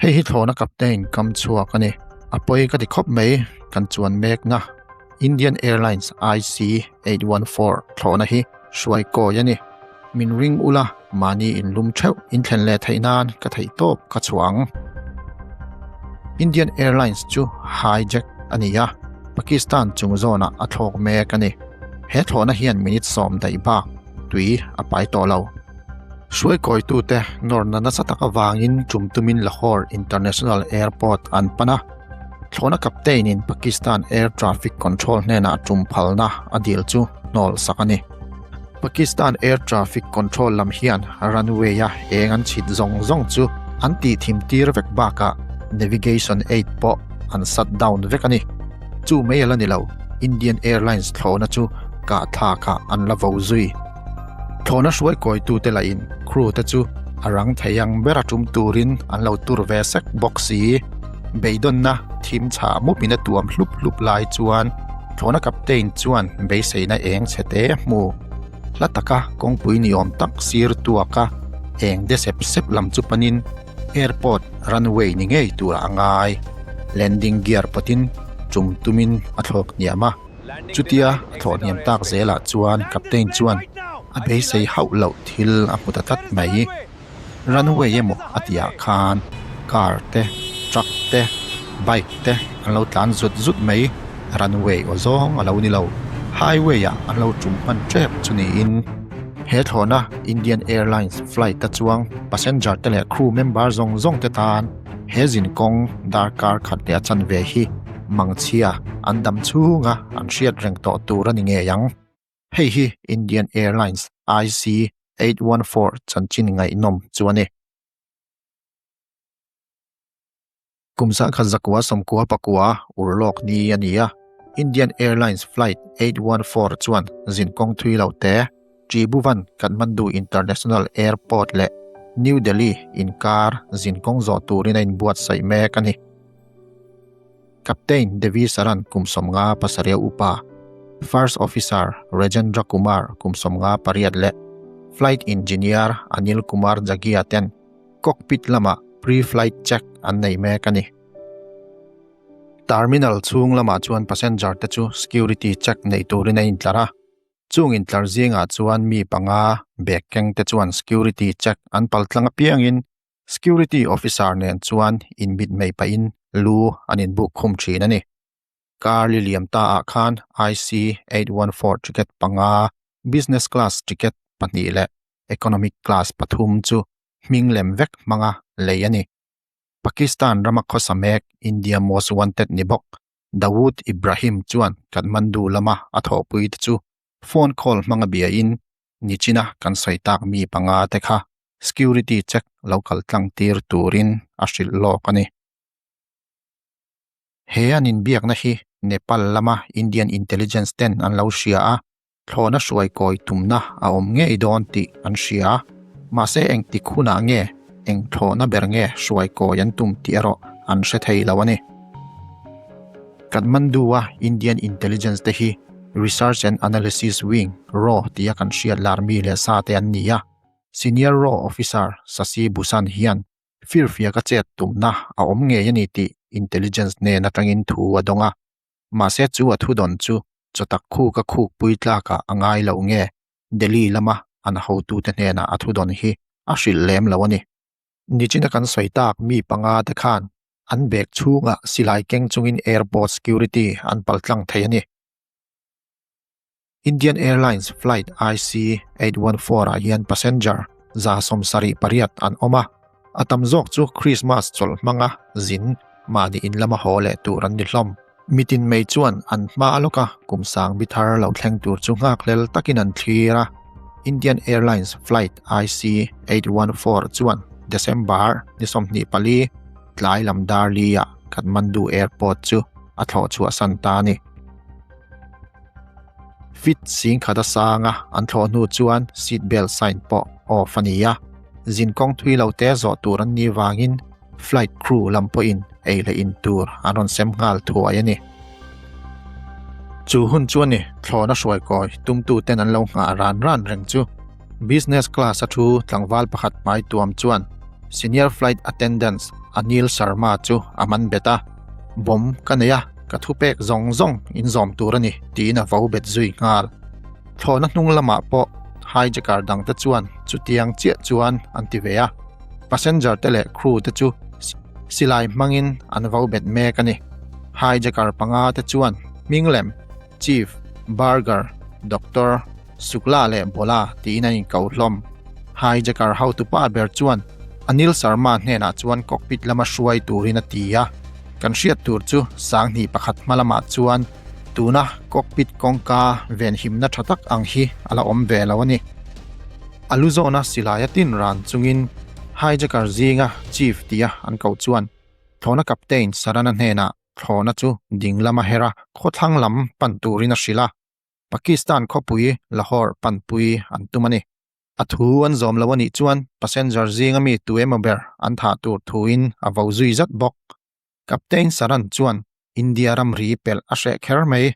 Hei hi thlawhna captain kam chhuak a ni. A pawi ka ti khawp mai kan chuan mekna Indian Airlines IC814 thlawhna hi hruai kawi a ni. Min ring ula mahni inlum theuh inthlen leh theih nan ka theih tawp ka chhuah ang. Indian Airlines chu hijack a ni a, Pakistan chung zawnah a thlawk mek a ni. He thlawhna hian minute sawm daih bak tui a pai tawh lo. Hruaikawitute nawrna nasa tak avangin tum tumin Lahore International Airport an pan a, thlawhna captain-in Pakistan Air Traffic Control hnenah tum phalna a dil chu hnawl sak a ni. Pakistan Air Traffic Control lam hian runway-a eng an chhit zawng zawng chu an tihthim tir vek bakah navigation aid pawh an shut down vek a ni. Chu mai a la ni lo, Indian Airlines thlawhna chu kahthlakah an la vo zui. Thlawhna hruai kawitute lahin crew te chu a rang thei ang bera tum turin an lo tur ve sek bawk si. Beidawnna thim chhah mupin a tuam hlup hlup lai chuan thlawhna captain chuan beiseina eng chhe te hmu. Hla taka kawngpui ni awm tak sir tuaka eng de sep sep lam chu panin airport runway ni ngei turah a ngai. Landing gear pawtin tum tumin a thlawk hniam a. Chutia a thlawh hniam tak zelah chuan captain chuan a beisei hauh loh thil a hmu ta tlat mai. Runway emaw a tihah khan car te, truck te, bike te an lo tlan zut zut mai. Runway aw zawng a lo ni lo. Highway ah an lo tum hman tep chu niin he thlawhna Indian Airlines flight a chuang passenger te leh crew member zawng zawng te tan he zinkawng darkar khat leh a chanve hi mangchhia an dam chhunga an hriat reng tawh tur a ni ngei ang. Hei hi Indian Airlines IC814 chanchin ngaihnawm chu a ni. Kum sangkhat zakua sawmkua pakua urlawk ni a ni a, Indian Airlines Flight 814 chuan zinkawng thui lo te, Tribhuvan Kathmandu International Airport leh New Delhi inkar zinkawng zawh turin a inbuatsaih mek a ni. Captain Devi Saran kum 57 upa, First Officer Rajendra Kumar kum 58 leh Flight Engineer Anil Kumar Jagia ten cockpit lamah pre-flight check an nei mek a ni. Terminal chhung lamah chuan passenger te chu security check nei turin a intlar a, chung intlar zingah chuan mi panga bag keng te chuan security check an paltlang apiangin Security officer nen chuan inmit mai pahin lu an inbuk khum thin a ni. Car li liam ta ah khan IC814 ticket panga, business class ticket pahnih leh economic class pathum chu hming lem vek hmanga lei a ni. Pakistan rama khawsa mek India Most Wanted ni bawk Dawood Ibrahim chuan Kathmandu lama a thawhpui te chu phone call hmanga biain nichina kan sawi tak mi panga te kha security check lo kal tlang tir turin a hrilh lawk a ni. He an inbiakna hi Nepal lama Indian intelligence ten an lo hria a, thlawhna hruai kawi tumna a awm ngei dawn tih an hria. Mahse engtik hunah nge eng thlawhna ber nge hruai kawi an tum tih erawh an hre thei lo a ni. Kathmandu-a Indian intelligence te hi Research and Analysis Wing, raw, tia kan hriat lar mi leh sa te an ni a. Senior raw Officer Sasi Bhushan hian firfiak a chet tumna a awm ngei a ni tih intelligence hnen atangin thu a dawng a. Mahse chu a thudawn chu chawtak khuk a khukpui tlakah a ngai loh nge Delhi lama an hotute hnenah a thudawn hi a hrilh lem lo a ni. Nichina kan sawi tak mi panga te khan an bag chhungah silai keng chungin airport security an paltlang thei a ni. Indian Airlines flight IC814 ah hian passenger 78 an awm a, a tam zawk chu Christmas chawlh hmanga zin mahni in lama haw leh tur an ni hlawm. Mitin mai chuan an hma lawka kum sang bi thar lo thleng tur chu nghakhlel takin an thlir a. Indian Airlines flight IC814 chuan December ni 24 tlai lam dar li-ah Kathmandu Airport chu a thlawh chhuahsan ta a ni. Fit sing khat a sang a, an thlawh hnu chuan seat belt sign pawh off a ni a. Zinkawng thui lo te zawh tur an nih vangin flight crew lam pawhin ei leh in tur an rawn sem nghal thuai a ni. Chu hun chu a ni, thlawhna hruai kawi tumtu ten an lo nghah ran ran reng chu. Business class a thu tlangval pakhat hmai tuam chuan senior flight attendants. Anil Sharma chu a man bet a, Bomb ka nei a, ka thupek zawng zawng in zawm tur a ni, tiin a vo bet zui nghal. Thlawhna hnung lamah pawh hijacker dangte chuan chutiang chiah chuan an ti ve a, passenger te leh crew te chu silai hmangin an vo bet mek a ni. Hijacker panga te chuan hming lem, Chief, Burger, Doctor, Sukla leh Bola tiin an inko hlawm. Hijacker hotupa ber chuan Anil Sharma hnenah chuan cockpit lama hruai turin a ti a. Kan hriat tur chu sanghnih pakhat hma lamah chuan tuna cockpit kawngka venhimna tha tak ang hi a la awm ve lo a ni. A lu zawna silai a tin ran chungin hijacker zinga chief tia an koh chuan thlawhna captain Sarana hnenah thlawhna chu ding lama her a, khawthlang lam pan turin a hrilh a. Pakistan khawpui Lahore panpui an tum a ni. A thu an zawm lo a nih chuan passenger zinga mi tu emaw ber an thah tur thuin a vo zui zat bawk. Captain Saran chuan India ramri pelh a hreh kher mai.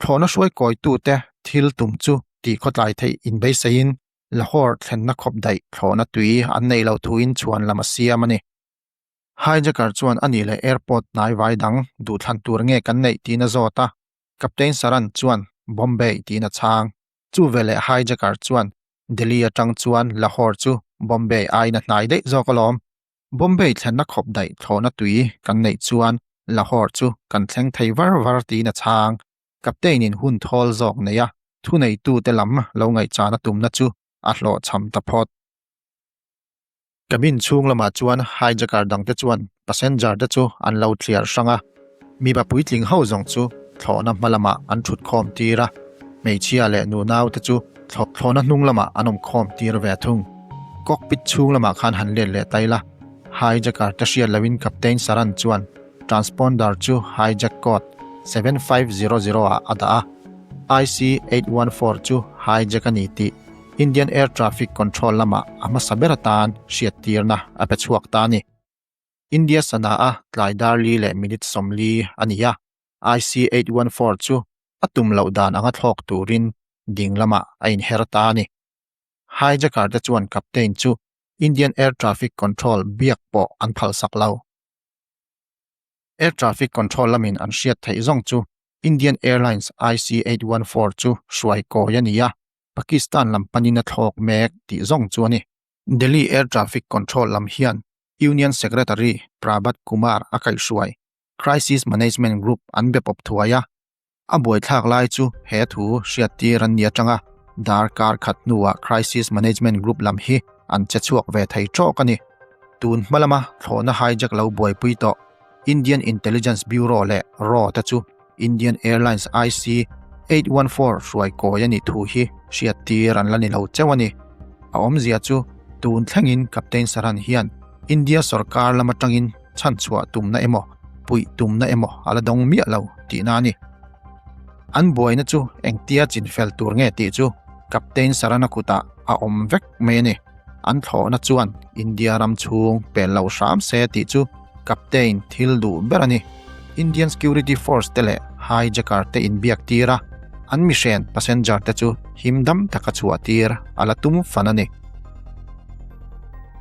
Thlawhna hruai kawitute thil tum chu tih khawtlai theih inbeiseiin Lahore thlenna khawp daih thlawhna tui an neih loh thuin chhuan lam a siam a ni. Hijacker chuan a nih leh airport hnai vai dang duhthlan tur nge kan neih tiin a zawt a. Captain Saran chuan Bombay tiin a chhang. Chu veleh hijacker chuan Delhi atang chuan Lahore chu Bombay aiin a hnai daih zawk alawm. Bombay thlenna khawp daih thlawhna tui kan neih chuan Lahore chu kan thleng thei var var tiin a chhang. Captain in hun thawl zawk nei a, thuneitute lam lo ngaihchana tumna chu a hlawhchham ta phawt. Cabin chhung lamah chuan hijacker dangte chuan passenger te chu an lo thliar hrang a, mipa puitling ho zawng chu thlawhna hma lamah an thut khawm tir a, hmeichhia leh nunau te chu thlawhna hnung lamah an awm khawm tir ve thung. Cockpit chhung lamah khan han let leh ta ila, hijacker te hriat loin Captain Saran chuan transponder chu hijack code 7500 ah a dah a, IC814 chu hijack a ni tih Indian Air Traffic Control lamah a hmasa ber atan hriattirna a pe chhuak ta a ni. India sana a tlai dar li leh minute 40 a ni a, IC814 chu a tum loh dan anga thlawk turin ding lamah a inher ta a ni. Hijacker te chuan captain chu Indian Air Traffic Control biak pawh an phalsak lo. Air Traffic Control lamin an hriat theih zawng chu Indian Airlines IC814 chu hruai kawi a ni a, Pakistan lam panin a thlawk mek tih zawng chu a ni. Delhi Air Traffic Control lam hian Union Secretary Prabhat Kumar a kaihhruai Crisis Management Group an be pawp thuai a, a buaithlak lai chu he thu hriattir an ni atanga darkar khat hnuah Crisis Management Group lam hi an che chhuak ve thei tawk a ni. Tun hma lama thlawhna hijack lo buaipui tawh Indian Intelligence Bureau leh raw te chu Indian Airlines IC 814 hruai kawi a nih thu hi hriattir an la ni lo cheu a ni. A awmzia chu tun thlengin Captain Saran hian India sorkar lam atangin chhanchhuah tumna emaw puih tumna emaw a la dawng miah lo tihna a ni. An buaina chu engtia chinfel tur nge tih chu Captain Sarana kutah a awm vek mai a ni. An thlawhna chuan India ram chhung pel lo hram se tih chu Captain thil duh ber a ni. Indian Security Force te leh hijacker te inbiak tir a, an mihren passenger te chu him dam taka chhuah tir a la tum fan a ni.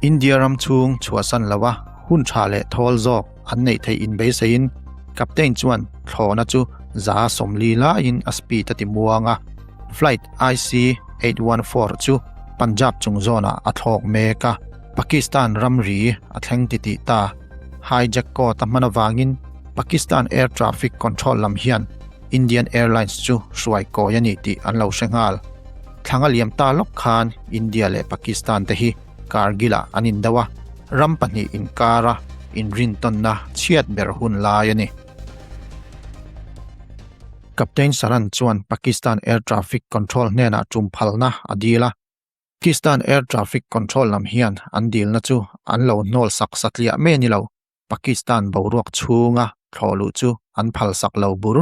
India ram chhung chhuahsan lo a hun tha leh thawl zawk an neih theih inbeiseiin Captain chuan thlawhna chu 140 laiin a speed a ti muang a, Flight IC 814 chu Punjab chung zawnah a thlawk mek a, Pakistan ramri a thleng titih ta. Hijack code a hman avangin Pakistan Air Traffic Control lam hian Indian Airlines chu hruai kawi a ni tih an lo hre nghal. Thlang a liam ta lawk khan India leh Pakistan te hi Kargil-ah an indo a, ram pahnih inkara inrintawnna chhiat ber hun lai a ni. Captain Saran chuan Pakistan Air Traffic Control hnenah tum phalna a dil a. Pakistan Air Traffic Control lam hian an dilna chu an lo hnawl sak satliah mai a ni lo, Pakistan boruak chhunga thlawh luh chu an phal sak lo bur.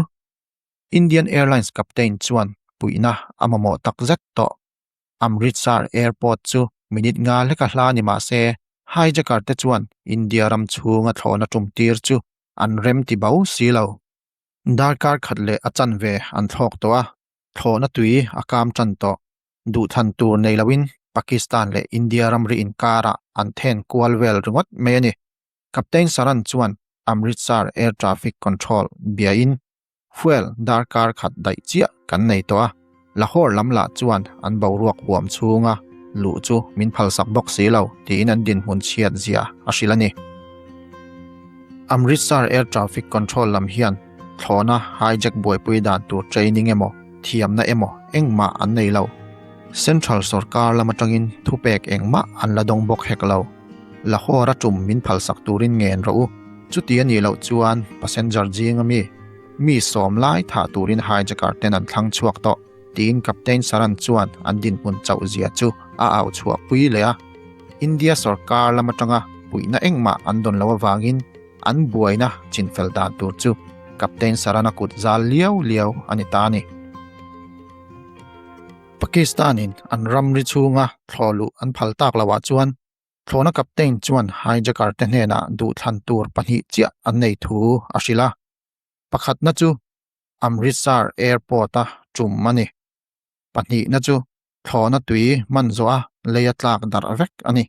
Indian Airlines captain chuan puihna a mamawh takzet tawh. Amritsar Airport chu minute nga hleka hla ni mah se, hijacker te chuan India ram chhunga thlawhna tum tir chu an rem ti bo si lo. Darkar khat leh a chanve an thlawk tawh a, thlawhna tui a kam tan tawh. Duhthlan tur nei loin Pakistan leh India ramri inkarah an then kual vel ringawt mai a ni. Captain Saran chuan Amritsar Air Traffic Control biain fuel darkar khat daih chiah kan nei tawh a, Lahore lam lah chuan an boruak huam chhunga luh chu min phalsak bawk si lo tiin an dinhmun chhiat zia a hrilh a ni. Amritsar Air Traffic Control lam hian thlawhna hijack buaipui dan tur training emaw thiamna emaw engmah an nei lo. Central sorkar lam atangin thupek engmah an la dawng bawk hek lo. Lahore a tum min phalsak turin ngen rawh u. Chuti a nih loh chuan passenger zing ami mi sawm lai thah turin hijacker ten an thlang chhuak tawh tiin Captain Saran chuan an dinhmun chauh zia chu a au chhuah pui leh a. India sorkar lam atanga puihna engmah an dawn loh avangin an buaina chinfel dan tur chu Captain Saran a kut zal liau liau a ni ta a ni. Pakistan-in an ramri chhunga thlawh luh an phal tak loah chuan thlawhna captain chuan hijacker te hnenah duhthlan tur pahnih chiah an nei thu a hrilh a. Pakhatna chu Amritsar Airport-a tum a ni. Pahnihna chu thlawhna tui hman zawha leia tlak darh vek a ni.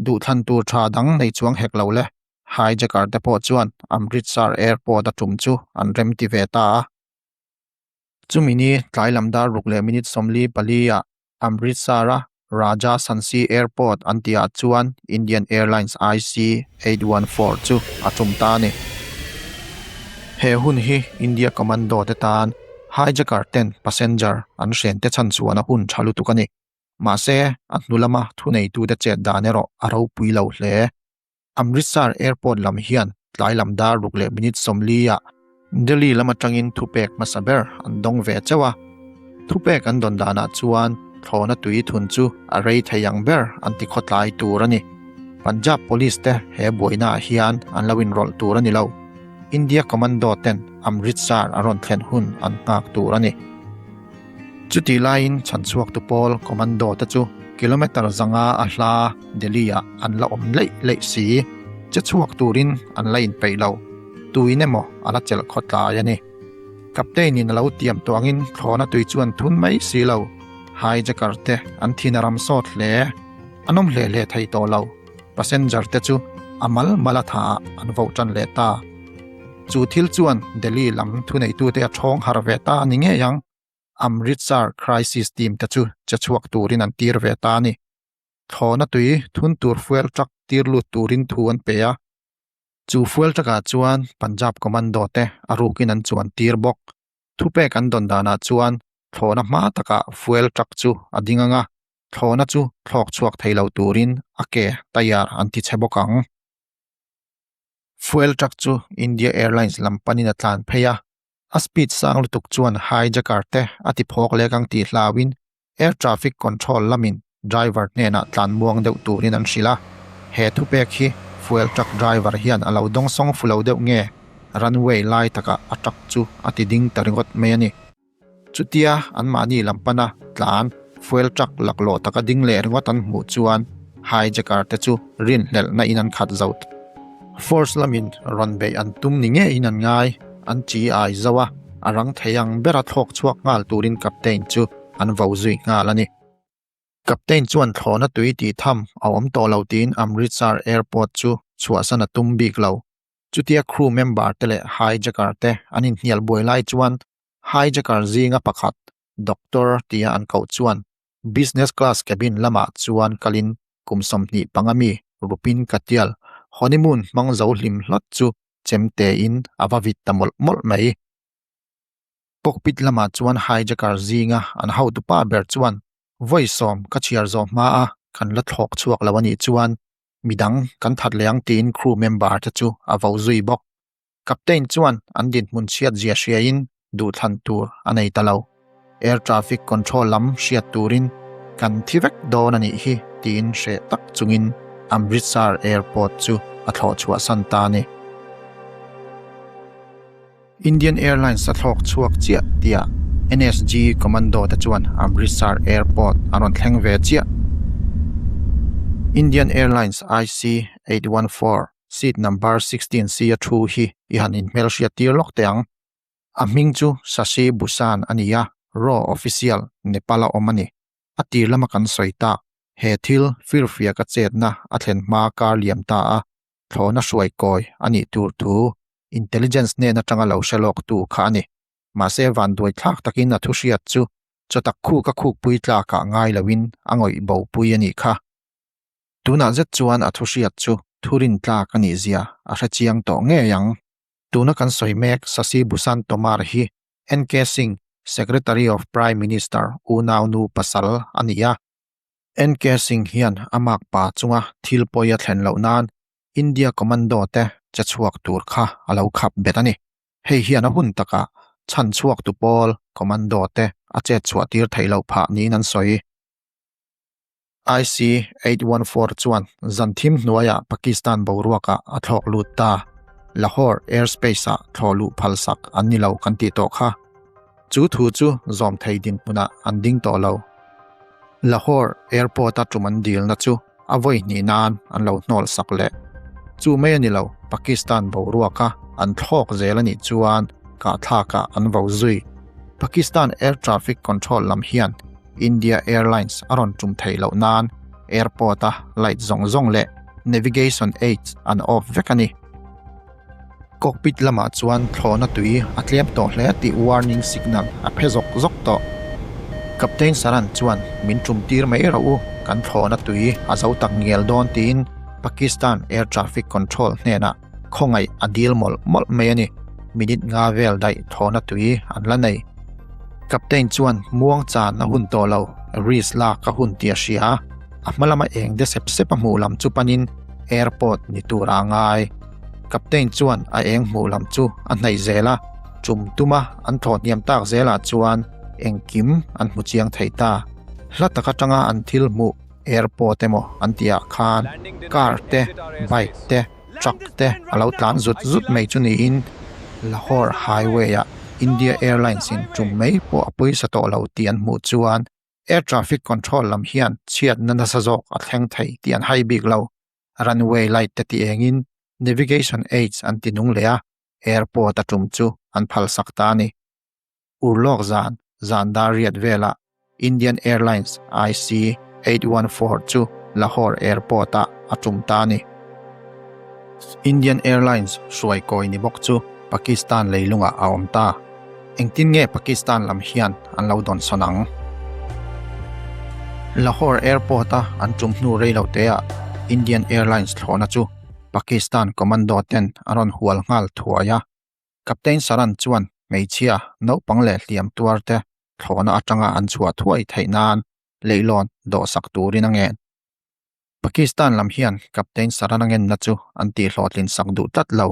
Duhthlan tur tha dang nei chuang hek lo le. Hijacker te pawh chuan Amritsar Airport-a tum chu an remti ve ta a. Chumi ni tlai lam dar ruk leh minute 44 ah Amritsar-a Raja Sansi Airport an tihah chuan Indian Airlines IC814 chu a tum ta a ni. He hun hi India Commando te tan hijacker ten passenger an hren te chhan chuan a hun tha lutuk a ni. Mahse, a hnu lama thuneitute chet dan erawh a ropui lo hle. Amritsar Airport lam hian tlai lam dar ruk leh minute 40 ah Delhi lam atangin thupek hmasa ber an dawng ve chauh a. Thupek an dawn danah chuan thlawhna tui thun chu a rei thei ang ber an ti khawtlai tur a ni. Punjab Police te he buaina ah hian an lo inrawlh tur a ni lo. India Commando ten Amritsar a rawn thlen hun an nghak tur a ni. Chutih laiin chhanchhuaktu pawl commando te chu kilometre zanga a hla Delhi ah an la awm leih leih si. Che chhuak turin an la inpeih lo. Tuin emaw a la chelh khaw tlai a ni. Captain in a lo tiam tawh angin thlawhna tui chu an thun mai si lo. Hijacker te an thin a ram sawt hle. An awm hle hle thei tawh lo. Passenger te chu a mal mal a tha ah an voh tan leh ta. Chu thil chuan Delhi lam thuneitute a thawng har ve ta a ni ngei ang. Amritsar Crisis Team te chu che chhuak turin an tir ve ta a ni. Thlawhna tui thun tur fuel truck tir lut turin thu an pe a. Chu fuel truck ah chuan Punjab Commando te a rukin an chuan tir bawk. Thupek an dawn danah chuan thlawhna hma takah fuel truck chu a ding ang a, thlawhna chu thlawk chhuak thei lo turin a ke tyre an ti chhe bawk ang. Fuel truck chu India Airlines lam panin a tlan phei a, a speed sang lutuk chuan hijacker te a ti phawk lek ang tih hlauin air traffic control lamin driver hnenah tlan muang deuh turin an hrilh a. He thupek hi fuel truck driver hian a lo dawngsawng fu lo deuh nge runway lai takah a truck chu a ti ding ta ringawt mai a ni. Chutia anmahni lam pana tlan fuel truck laklawh taka ding leh ringawt an hmuh chuan hijacker te chu rinhlelhna in an khat zo. Force lamin rawn beih an tum ni ngeiin an ngai, an chi ai zo a, a rang thei ang bera thlawk chhuak nghal turin captain chu an vo zui nghal a ni. Captain chuan thlawhna tui tih tham a awm tawh lo tiin Amritsar airport chu chhuahsan a tum bik lo. Chutia crew member te leh hijacker te an inhnial buai lai chuan hijacker zinga pakhat Doctor tia an koh chuan business class cabin lamah chuan kalin kum 25 mi Rupin Katial honeymoon hmang zo hlim hlawt chu chem tein a va vit ta mawlh mawlh mai. Cockpit lamah chuan hijacker zinga an hotupa ber chuan vawi sawm ka chhiar zawh hma a kan la thlawk chhuak lo a nih chuan midang kan that leh ang tiin crew member te chu a vo zui bawk. Captain chuan an dinhmun chhiat zia hriain duhthlan tur a nei ta lo. Air traffic control lam hriat turin kan thi vek dawn a nih hi tiin hreh tak chungin Amritsar airport chu a thlawh chhuahsan ta a ni. Indian Airlines a thlawk chhuak chiah tihah NSG Commando te chuan Amritsar Airport an rawn thleng ve chiah. Indian Airlines IC814 seat number 16C a thu hi i han inhmelhriat tir lawk teh ang. A hming chu Shashi Bhushan a ni a, raw official Nepal a awm a ni. A tir lama kan sawi tak, he thil firfiak a chetna a thlen hma kar liam ta a. thlawhna hruai kawi a nih tur thu intelligence hnen atanga lo hre lawk tu kha a ni. Mahse vanduai thlak takin a thu hriat chu chawtak khuk a khukpui tlakah ngai loin a ngawih bopui a nih kha. Tunah zet chuan a thu hriat chu thurin tlak a nih zia a hre chiang tawh ngei ang. Tuna kan sawi mek Sasi Bhushan Tomar hi NK Singh, Secretary of Prime Minister unaunu pasal a ni a. NK Singh hian a makpa chunga thil pawi a thlen loh nan India Commando te che chhuak tur kha a lo khap bet a ni. Hei hian a hun takah chhan chhuak tu pawl Commando te a chet chhuah tir theih loh phah niin an sawi. IC-814 chuan zan thim hnuaiah Pakistan boruakah a thlawk lut ta. Lahore airspace-ah thlawh luh phalsak an ni lo kan tih tawh kha. Chu thu chu zawm thei dinhmunah an ding tawh lo. Lahore airport-a tum an dilna chu a vawi hnih nan an lo hnawl sak leh. Chu mai a ni lo, Pakistan boruaka an thlawk zel a nih chuan kahthlakah an vo zui. Pakistan Air Traffic Control lam hian India Airlines a rawn tum theih loh nan airport-a light zawng zawng leh navigation aids an off vek a ni. Cockpit lamah chuan thlawhna tui a tlem tawh hle tih warning signal a phe zawk zawk tawh. Captain Saran chuan min tum tir mai rawh u, kan thlawhna tui a zo tak ngial dawn tiin Pakistan Air Traffic Control hnenah khawngaih a dil mawlh mawlh mai a ni. Minute nga vel daih thlawhna tui an la nei. Captain chuan muang chan a hun tawh lo, risk lak a hun tih a hria. A hma lama eng de sep sep a hmuh lam chu panin airport ni tur a ngai. Captain chuan a eng hmuh lam chu a hnaih zel a, tum tuma an thlawh hniam tak zelah chuan engkim an hmu chiang thei ta. Hla tak atanga an thil hmuh airport emaw an tihah khan car te, bike te, truck te a lo tlan zut zut mai chu niin Lahore highway ah India Airlines in tum mai pawh a pawisa tawh lo tih an hmuh chuan air traffic control lam hian chhiatna nasa zawk a thleng thei tih an hai bik lo. Runway light te ti engin navigation aids an ti nung leh a, airport a tum chu an phalsak ta a ni. Urlawk zan, zan dar riat velah Indian Airlines IC-814 chu Lahore Airport-ah a tum ta a ni. Indian Airlines hruai kawi ni bawk chu Pakistan leilungah a awm ta. Engtin nge Pakistan lam hian an lo dawn sawn ang? Lahore Airport-a an tum hnu rei lo teah Indian Airlines thlawhna chu Pakistan commando ten a rawn hual nghal thuai a. Captain Saran chuan hmeichhia, naupang leh hliam tuar te thlawhna atanga an chhuah thuai theih nan leihlawn dawhsak turin a ngen. Pakistan lam hian Captain Saran a ngenna chu an tihhlawhtlin sak duh tlat lo.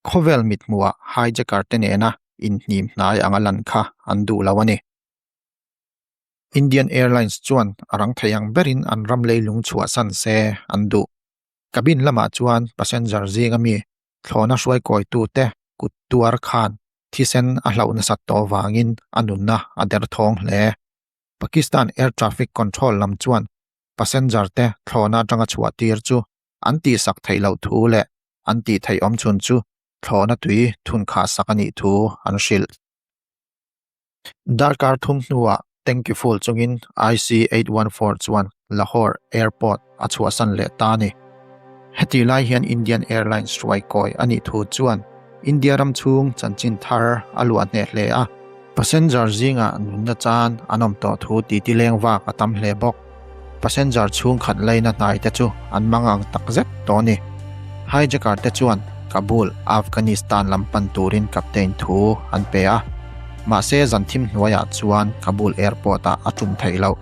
Khawvel mithmuhah hijacker te nena inhnim hnai anga lan kha an duh lo a ni. Indian Airlines chuan a rang thei ang berin an ram leilung chhuahsan se an duh. Cabin lamah chuan passenger zinga mi thlawhna hruaikawitute kut tuar khan thisen a hlauh nasat tawh vangin a nunna a derthawng hle. Pakistan Air Traffic Control lam chuan passenger te thlawhna atanga chhuah tir chu an tihsak theih loh thu leh an tih theih awm chhun chu thlawhna tui thun khah sak a nih thu an hrilh. Darkar thum hnuah tanky full chungin IC-814 chuan Lahore Airport a chhuahsan leh ta a ni. Heti lai hian Indian Airlines hruai kawi a nih thu chuan India ram chhung chanchin thar a luah hneh hle a, passenger zingah nunna chan an awm tawh thu titi leng vak a tam hle bawk. Passenger chhungkhat laina hnai te chu an mang ang tak zet tawh a ni. Hijacker te chuan Kabul, Afghanistan lam pan turin captain thu an pe a. Mahse zan thim hnuaiah chuan Kabul airport ah a tum theih loh.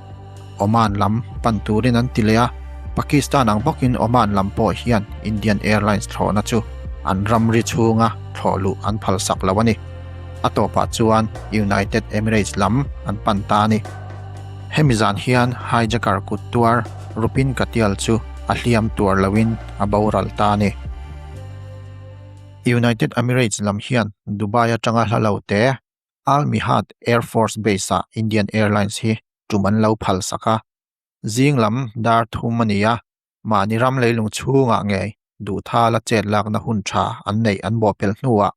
Oman lam pan turin an ti leh a, Pakistan ang bawkin Oman lam pawh hian Indian Airlines thlawhna chu an ramri chhunga thlawh luh an phalsak lo a ni. A tawpah chuan United Emirates lam an pan ta a ni. Hemi zan hian hijacker kut tuar Rupin Katyal chu a hliam tuar loin a boral ta a ni. United Emirates lam hian Dubai atanga hla lo te Al Mihad Air Force Base-ah Indian Airlines hi tum an lo phal sak a. Zing lam dar thum a ni a, mahni ram leilung chhungah ngei duhthala chet lakna hun tha an neih an bawhpelh hnuah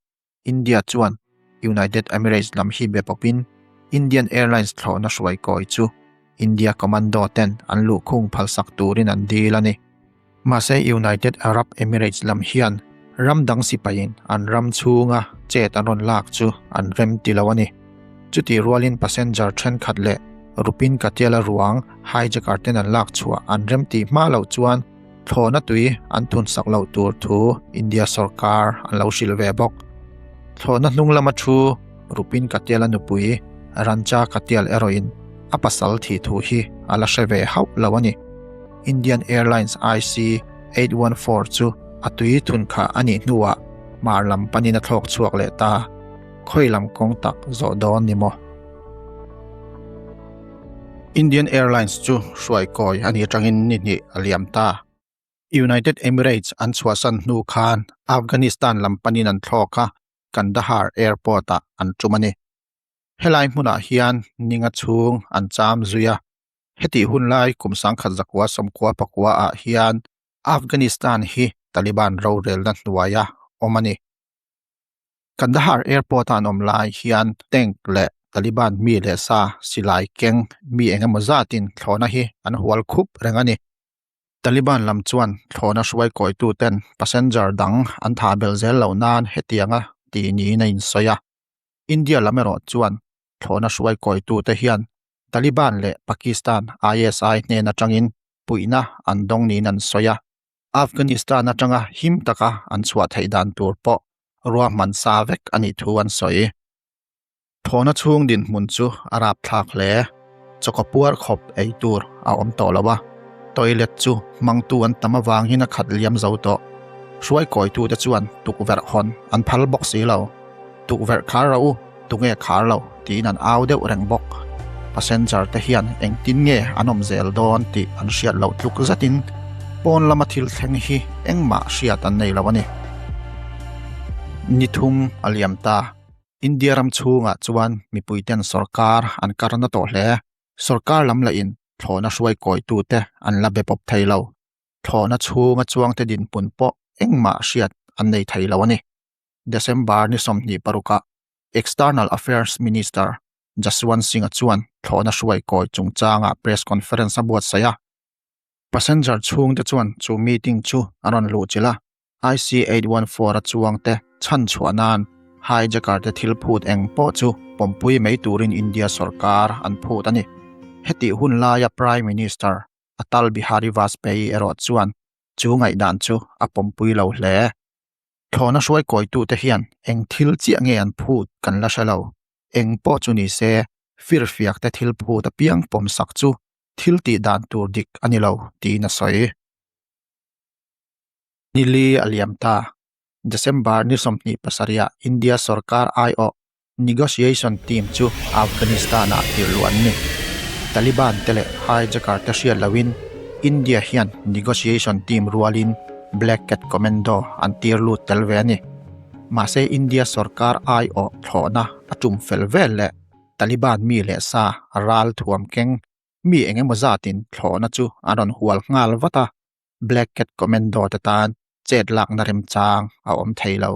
India chuan United Emirates lam hi be pawpin Indian Airlines thlawhna hruai kawi chu India Commando ten an luhkhung phalsak turin an dil a ni. Mahse United Arab Emirates lam hian ram dang sipaiin an ram chhunga chet an rawn lak chu an rem ti lo a ni. Chutih rualin passenger thenkhat leh Rupin Katiala ruang hijacker ten an lak chhuah an rem tih hma loh chuan thlawhna tui an thun sak loh tur thu India sorkar an lo hrilh ve bawk. Thlawhna hnung lama thu Rupin Katiala nupui Rancha Katial erawhin a pasal thih thu hi a la hre ve hauh lo a ni. Indian Airlines IC 814 chu a tui thun khah a nih hnuah hmar lam panin a thlawk chhuak leh ta. Khawi lam kawng tak zawh dawn ni maw? Indian Airlines chu hruai kawi a nih atangin ni hnih a liam ta. United Emirates an chhuahsan hnu khan Afghanistan lam panin an thlawk a, Kandahar Airport-ah an tum a ni. Helai hmunah hian ninga chhung an cham zui a, hetih hun lai kum sangkhat zakua sawmkua pakua ah hian Afghanistan hi Taliban rorelna hnuaia awm a ni. Kandahar Airport-a an awm lai hian tank leh Taliban mi leh sa silai keng mi eng emaw zatin thlawhna hi an hual khup reng a ni. Taliban lam chuan thlawhna hruai kawituten passenger dang an thah belh zel loh nan hetianga tih niin a insawi a. India lam erawh chuan thlawhna hruai kawitute hian Taliban leh Pakistan ISI hnen atangin puihna an dawng niin an sawi a. Afghanistan atanga him taka an chhuah theih dan tur pawh ruahman sa vek a nih thu an sawi. Thawhna chhung dinhmun chu a rapthlak hle. Chawkaw puar khawp ei tur a awm tawh lo a, toilet chu hmangtu an tam avangin a khat liam zo tawh. Hruaikawitute chuan tukverh hawn an phal bawk si lo. Tukverh khar rawh u, tunge khar lo tiin an au deuh reng bawk. Passenger te hian engtin nge an awm zel dawn tih an hriat loh tluk zetin pawn lama thil thleng hi engmah hriat an nei lo a ni. Ni thum a liam ta. India ram chhungah chuan mipuiten sorkar an karna tawh hle. Sorkar lam lahin thlawhna hruai kawitute an la be pawp thei lo. Thlawhna chhunga chuangte dinhmun pawh engmah hriat an nei thei lo a ni. December ni 26ah External Affairs Minister Jaswant Singh-a chuan thlawhna hruai kawi chungchangah press conference a buatsaih a. Passenger chhungte chuan chu meeting chu a rawn luhchilh a, IC814 a chuangte chhan chhuah nan hijacker te thil phut eng pawh chu pawmpui mai turin India sorkar an phut a ni. Hetih hun laia Prime Minister Atal Bihari Vajpayee erawh chuan chu ngaihdan chu a pawmpui lo hle. Thlawhna hruai kawitute hian eng thil chiah nge an phut kan la hre lo. Eng pawh chu ni se, firfiakte thil phut apiang pawmsak chu thil tih dan tur dik a ni lo, tiin a sawi. Ni li a liam ta. December ni 27ah India sorkar aiawh negotiation team chu Afghanistan-ah tirhluh an ni. Taliban te leh hijacker te hriat loin India hian negotiation team rualin Black Cat Commando an tir lut tel ve a ni. Mahse India sorkar aiawh thlawhna a tum fel vel leh Taliban mi leh sa ral thuam keng mi eng emaw zatin thlawhna chu an rawn hual nghal vat a, Black Cat Commando te tan chet lakna remchang a awm thei lo.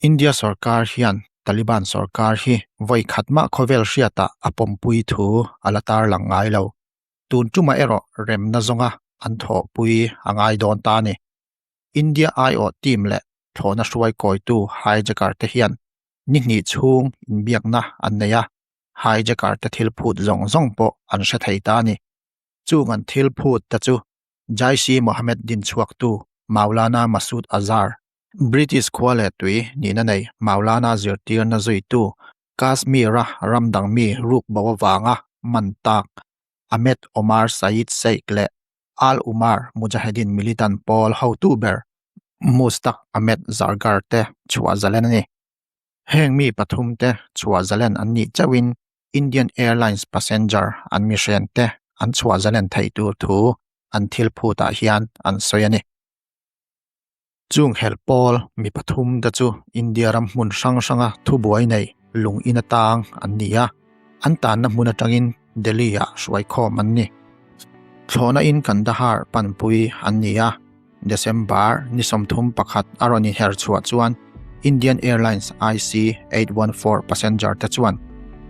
India sorkar hian Taliban sorkar hi vawi khat mah khawvel hriatah a pawmpui thu a la tarlang ngai lo. Tun tumah erawh remna zawnga an thawhpui a ngai dawn ta a ni. India aiawh team leh thlawhna hruai kawitu hijacker te hian ni hnih chhung inbiakna an nei a, hijacker te thil phut zawng zawng pawh an hre thei ta a ni. Chung an thil phut te chu Jaish-e-Mohammed dinchhuaktu Maulana Masood Azhar, British khua leh tui nihna nei Maulana zirtirna zuitu Kashmir-a ram dang mi ruk bo avanga man tak Ahmed Omar Saeed Sheikh leh Al Umar Mujahideen militant pawl hotu ber Mushtaq Ahmed Zargar te chhuah zalen a ni. Heng mi pathum te chhuah zalen an nih chauhin Indian Airlines passenger an mihren te an chhuah zalen theih tur thu an thil phutah hian an sawi a ni. Chung helh pawl mi pathum te chu India ram hmun hrang hranga thubuai nei lung in atang an ni a, an tanna hmun atangin Delhi-ah hruaikhawm an ni. Thlawhna in Kandahar panpui an ni a, December ni 31 a rawn inher chhuah chuan Indian Airlines IC814 passenger te chuan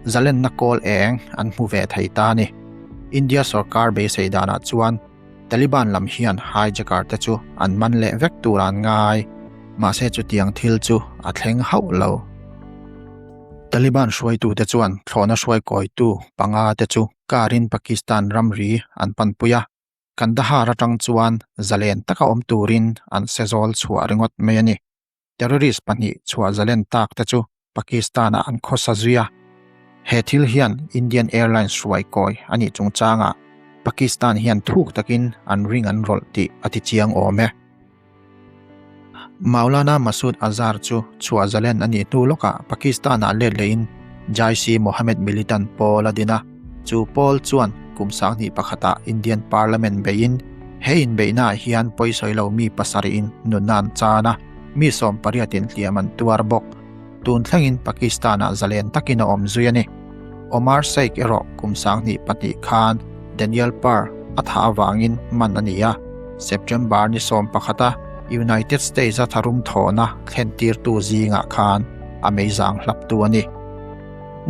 zalenna kawl eng an hmu ve thei ta a ni. India sorkar beisei danah chuan. Taliban lam hian hijacker te chu an man leh vek tur an ngai. Mahse chutiang thil chu a thleng hauh lo. Taliban hruaitute chuan thlawhna hruaikawitu panga te chu car in Pakistan ramri an panpui a, Kandahar atang chuan zalen taka awm turin an sezawl chhuah ringawt mai a ni. Terrorist pahnih chhuah zalen tak te chu Pakistan-ah an khawsa zui a. He thil hian Indian Airlines hruaikawi a nih chungchangah Pakistan hian thuk takin an ring an rawlh tih a ti chiang awm e. Maulana Masood Azhar chu chhuah zalen a nih hnu lawkah Pakistan-ah let lehin Jaish-e-Mohammed militant pawl a din a. Chu pawl chuan kum 21 ah Indian Parliament beiin he inbeihnaah hian pawisawi lo mi pasarihin nunna an chan a, mi sawmpariatin hliam an tuar bawk. Tun thlengin Pakistan-ah zalen takin a awm zui a ni. Omar Sheikh erawh kum 22 khan Daniel Pearl a thah avangin man a ni a, September ni 11 a United States-a tharum thawhna thlentirtu zingah khan a meizang hlaptu a ni.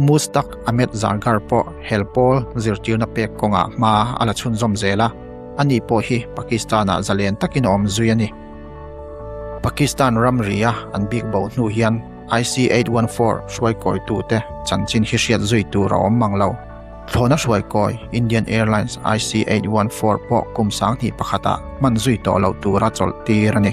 Mushtaq Ahmed Zargar pawh hel pawl zirtirna pek kawngah hma a la chhunzawm zel a, ani pawh hi Pakistan-ah zalen takin a awm zui a ni. Pakistan ramria an bik bo hnu hian IC-814 hruaikawitute chanchin hi hriat zui tur a awm mang lo. Thlawhna hruaikawi Indian Airlines IC-814 pawh kum 21 ah hman zui tawh loh tura chawlh tir a ni.